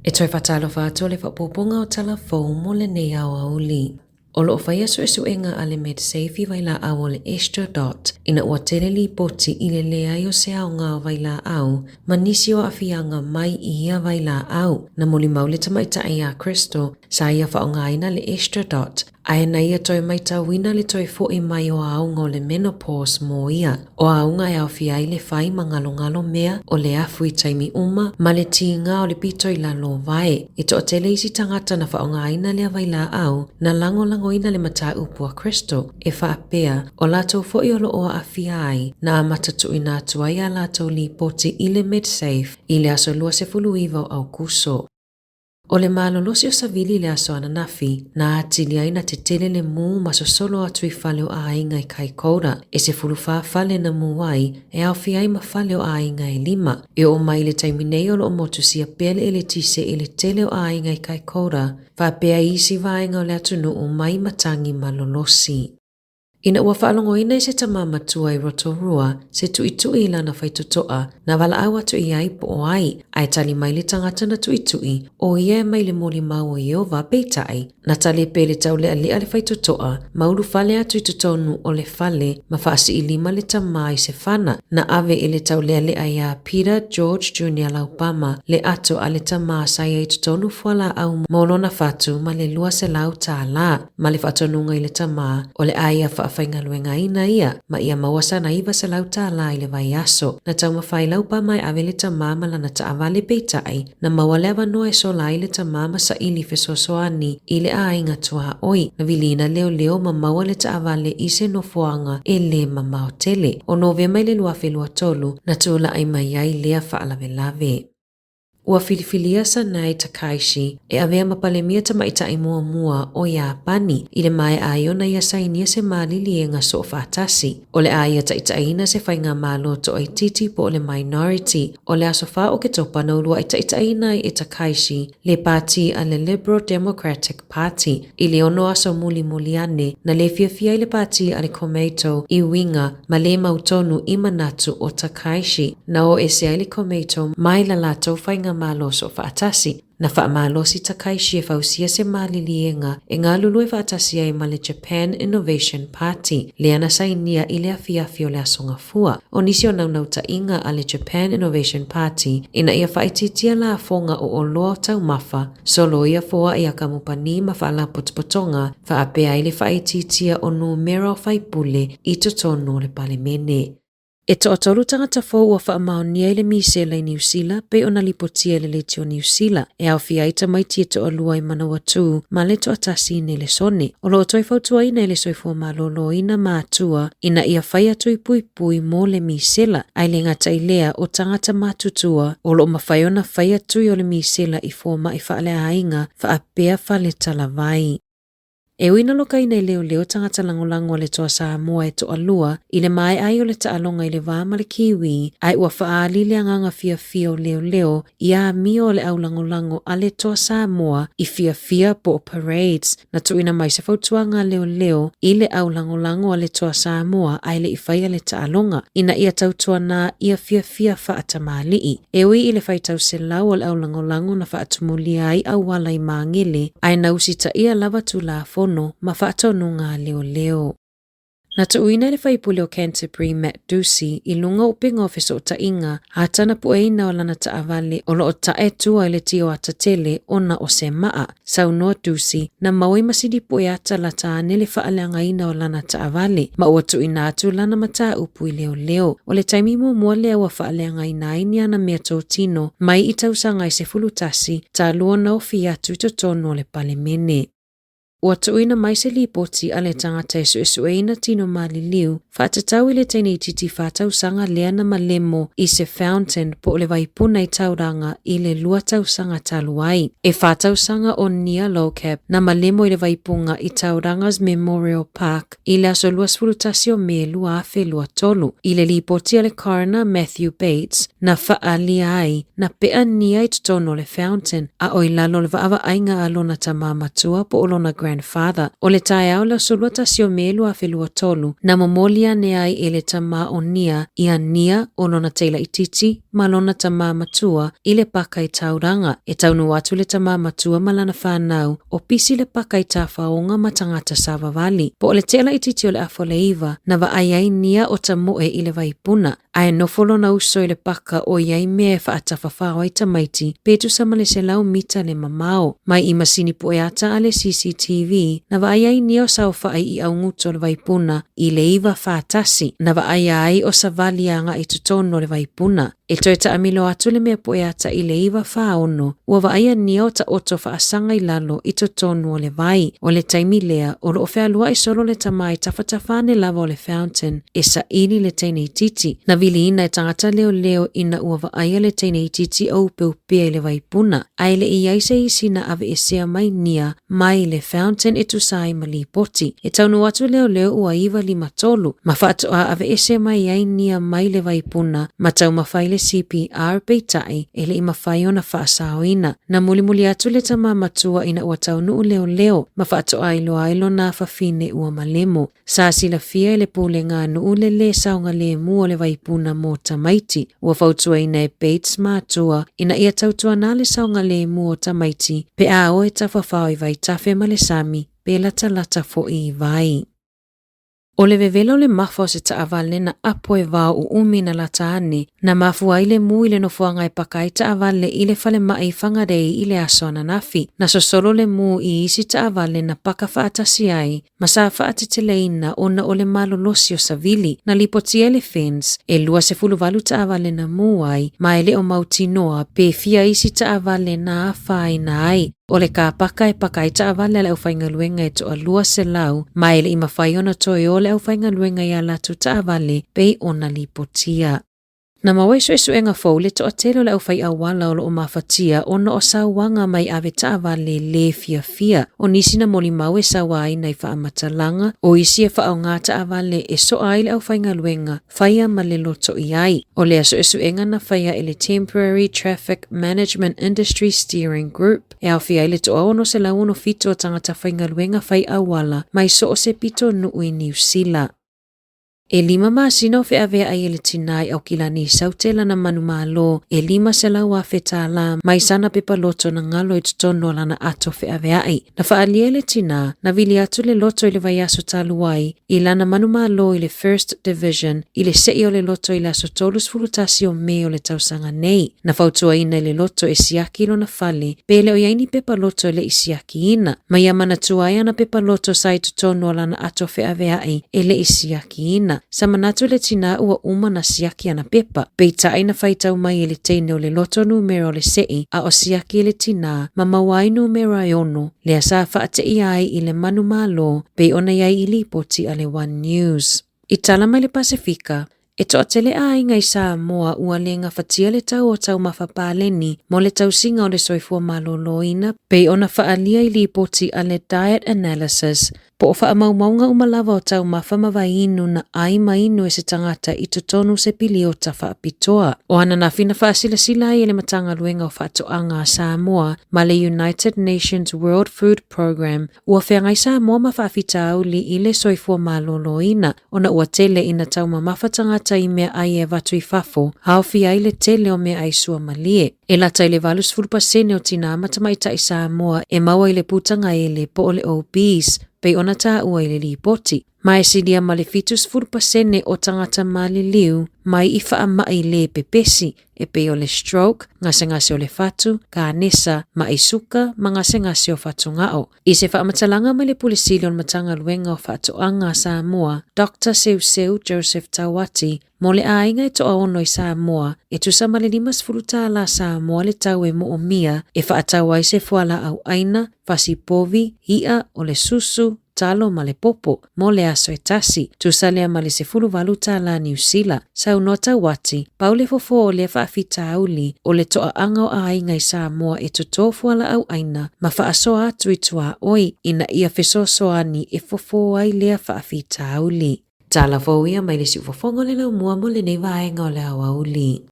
E toe faatalofa atu o le faaopoopoga o tala fou mo lenei aoauli. O lo o faia suesuega a le Medsafe i vailaau o le Estradot ina ua tele lipoti i le leai o se aoga o vailaau ma nisi o aafiaga mai i ia vailaau. Na molimau le tamaitai ia Crystal sa ia faaaogaina le Estradot ae na ia toe maitauina le toe foʻi mai o aoga o le menopause mo ia. O aoga e aofia ai le fai ma galogalo mea o le afu i taimi uma ma le tiga o le pito i lalo o vae. E toatele isi tagata na faaaogaina lea vailaau na lagolagoina le mataupu a Crystal e faapea o latou foi o lo o aafia ai na amata tuuina atu ai a latou lipoti i le Medsafe i le aso 29 o Aukuso. O le malolosi o Savili i le aso ananafi, na atili ai na tetele le mū ma sosolo atu i fale o aiga i Kaikoura, e 14 fale na mū ai, e aofia ai ma fale o aiga e lima. E oo mai i le taimi nei o lo o motusia pea le eletise i le tele o aiga i Kaikoura, faapea isi vaega o le atunuu mai matagi malolosi. Ina ua faalogoina e se tamā matua i Rotorua se tuʻituʻi i lana faitotoa, na valaau atu i ai po o ai, ae tali mai le tagata na tuʻituʻi, ʻo ia e mai le molimau o Ieova, peitai, na talepe le taulealea le faitotoa, ma ulufale atu i totonu o le fale ma faasiilima le tamā i se fana. Na ave e le taulealea iā Peter George Junior Laupama le ato a le tamā sa i ai i totonu fualaau mo lona fatu ma le 200 tālā. Ma le faatonuga i le tamā, o le a ia faafaigaluegaina ia, ma ia maua sana 900 tālā i le vaiaso. Na taumafai Laupama e ave le tamā ma lana taavale peitai, na maua le avanoa e sola ai le tamā ma saili fesoasoani i le aiga tuaoi. Na viliina leoleo ma maua le taavale i se nofoaga e lē mamao tele. O Novema i le 2023, na tulai mai ai lea faalavelave. Ua filifilia Sanae Takaishi e avea ma Palemia Tamaitai muamua o Iapani i le maea ai ona ia sainia se maliliega soofaatasi. O le a ia taitaiina se faigamalo toaitiiti po o le minority. O le aso 4 o Oketopa na uluai taitaiina ai e Takaishi le pāti a le Liberal Democratic Party. I le ono aso mulimuli ane, na lē fiafia ai le pāti a le Komeito i uiga ma lē mautonu i manatu o Takaishi. Na o ese ai le Komeito mai la latou faigamalo soofaatasi. Na faamalosi Takaishi e fausia se maliliega e galulue faatasi ai ma le Japan Innovation Party, lea na sainia i le afiafi o le Aso Gafua. O nisi o naunautaiga a le Japan Innovation Party ina ia faaitiitia lafoga o oloa o taumafa, Soloia foai a kamupani ma faalapotopotoga faapea ai le faaitiitia o numera o faipule i totonu o le Palemene. E toatolu tagata fou ua faamaonia i le misela i Niu Sila pei ona lipotia e le Leitio Niu Sila, e aofia ai tamaiti e toalua i Manawatū ma le toatasi i Nelesone. O lo o toe fautuaina e le Soifua Maloloina matua ina ia fai atu i puipui mo le misela, ae le gata i lea o tagata matutua o lo o mafai ona faia tui o le misela i fomai faaleaiga faapea fale talavai. E ui na lokaina i leoleo tagata lagolago a le Toa Samoa e toalua i le maea ai o le taaloga i le va ma le Kiwi, ae ua faaali le agaga fiafia o leoleo i amio o le au lagolago a le Toa Samoa i fiafia po o parades. Na tuuina mai se fautuaga a leoleo i le au lagolago a le Toa Samoa ae le i faia le taaloga, ina ia tautuana ia fiafia faatamalii. E ui i le faitau selau o le au lagolago na faatumulia ai auala i Magele, ae na usitaia lava Tulafono ma faatonuga a leoleo. Na tuuina e le faipule o Canterbury Matt Doocey i luga o upega o fesootaiga a tana pueina o lana taavale o lo o tae tua i le tio ata tele ona o se maa. Saunoa Doocey, na maua i masini pue ata lata ane le faaleagaina o lana taavale ma ua tuuina atu lana mataupu i leoleo. O le taimi muamua lea ua faaleagaina ai ni ana meatotino mai i tausaga e 11 talu ona ofi atu i totonu o le Palemene. Ua tuuina mai se lipoti a le tagata e suesueina tino maliliu faatatau i le teine itiiti fa tausaga lea na malemo i se fountain po o le vaipuna i Tauranga i le lua tausaga talu ai. E fa tausaga o Nia Lowcap na malemo i le vaipunga i Tauranga's Memorial Park i le aso 21 o Me 2023. I le lipoti a le coroner Matthew Bates, na faaalia ai, na pea Nia i totonu o le fountain a o i lalo o le vaavaaiga a lona tamā matua po o lona. grandfather. O le taeao o le aso 21 o Me 2023, na momoli ane ai e le tamā o Nia ia Nia o lona tei laitiiti ma lona tamā matua i le paka i Tauranga. E taunuu atu le tamā matua ma lana fanau, o pisi le paka i tafaoga ma tagata savavali. Po o le tea laitiiti o le afa o le 9, na vaai ai Nia o tamoe i le vaipuna, ae nofo lona uso i le paka o i ai mea e faatafafao ai tamaiti pe tusa ma le 100 mita le mamao. Mai i masini pueata a le CCTV, na vaai ai Nia o saofai i auguto o le vaipuna i le 9:41, na vaaia ai o savali agai i totonu o le vaipuna. E toe taamilo atu le mea pueata i le 9:46, ua vaaia Nia o taoto faasaga i lalo i totonu o le vai. O le taimi lea, o loo fealuai solo le tamā i tafatafa ane lava o le fountain e saili le teine itiiti. Na viliina e tagata leoleo ina ua vaaia le teine itiiti o upeupea i le vaipuna, ae le i ai se isi na aveesea mai Nia mai le fountain e tusa ai ma lipoti. E taunuu atu leoleo ua 9:53, ma faatoa aveese mai ai Nia mai le vaipuna ma taumafai le CPR, peitai e le i mafai ona faasaoina. Na mulimuli atu le tamā matua ina ua taunuu leoleo ma faatoa iloa ai lona afafine ua malemo. Sa silafia e le pulega a nuu le lē saogalemu o le vaipuna mo tamaiti. Ua fautuaina e Bates matua ina ia tautuana le saogalemu o tamaiti pe a o e tafafao i vaitafe ma le sami pe latalata foi i vai. O le vevela o le mafa o se taavale na apo e vao uumi na lata ane, na mafua ai le mu i le nofoaga e paka ai taavale i le falemai i Whangarei i le aso ananafi. Na sosolo le mu i isi taavale na paka faatasi ai, ma sa faateteleina ona o le malolosi o savili. Na lipotia e le FENS e 28 taavale na mu ai, ma e le o mautinoa pe fia isi taavale na afaina ai. O le kapaka e paka ai taavale a le aufaigaluega e toa 200, ma e le i mafai ona toe o le aufaigaluega i a latou taavale pei ona lipotia. Na maua i suesuega fou le toatele o le aufai auala o loo mafatia ona o sauaga mai ave taavale lē fiafia. O nisi na molimau e sauaina i faamatalaga, o isi e faaaoga taavale e soa ai le aufaigaluega, faia ma le loto i ai. O lea suesuega na faia e le Temporary Traffic Management Industry Steering Group e aofia ai le toa 667 o tagata faigaluega fai auala mai so o se pitonuu i Niu Sila. E 5 masina o feaveai e le tinā i Aukilani i Saute lana manumalo e $500,000 tālā mai sana pepa loto na ngalo i totonu o lana ato feaveai. Na faaalia e le tinā, na vili atu le loto i le vaiaso talu ai i lana manumalo i le First Division i le sei o le loto i le aso 31 o Me o le tausaga nei. Na fautuaina e le loto e siaki lona fale pe le o i ai ni pepa loto e le i siakiina. Ma ia manatua ai ana pepa loto sa i totonu o lana ato feaveai e le i siakiina. Sa manatu le tinā ua uma na siaki ana pepa. Peitai na faitau mai e le teine o le loto numera o le sei a o siaki e le tinā ma maua ai numera e 6, lea sa faateia ai i le manumalo pei ona i ai i lipoti a le One News. I tala mai le Pasefika, e toatele aiga i Samoa ua le gafatia le tau o taumafa paleni mo le tausiga o le soifua malōlōina pei ona faaalia i lipoti a le Diet Analysis po o faamaumauga uma lava o taumafa ma vaiinu na ai ma inu e se tagata i totonu se piliota faapitoa. O ananafi na faasilasila ai e le Matagaluega o Faatoaga a Samoa ma le United Nations World Food Programme ua feagai Samoa ma faafitauli i le soifua malōlōina ona ua tele ina taumamafa tagata i meaai e avatu i fafo, aofia ai le tele o meaai suamalie. E lata i le 80% o tinā ma tamaitai Samoa e maua i le putagaele po o le obese pei ona taua i le lipoti. Ma e silia ma le 70% o tagata maliliu mai i faamai le pepesi e pei o le stroke, gasegase o le fatu, kanesa, ma'i suka ma gasegase o fatugao. I se faamatalaga mai le Pule Sili o le Matagaluega o Faatoaga a Samoa, Dr Seuseu Joseph Tauati, mo le aiga e toaono i Samoa, e tusa ma le $50 tālā Samoa le tau e moomia e faatau ai se fualaau aina, fasi povi, i'a o le susu, talo ma le popo, mo le aso e tasi, tusa lea ma le $18 tālā Niu Sila. Saunoa Tauati, pau le fofo o lea faafitauli o le toaaga o aiga i Samoa e totō fualaau aina ma faasoa atu i tuaoi ina ia fesoasoani e fofo ai lea faafitauli. Tala fou ia mai le siufofoga o le laumua mo lenei vaega o le aoauli.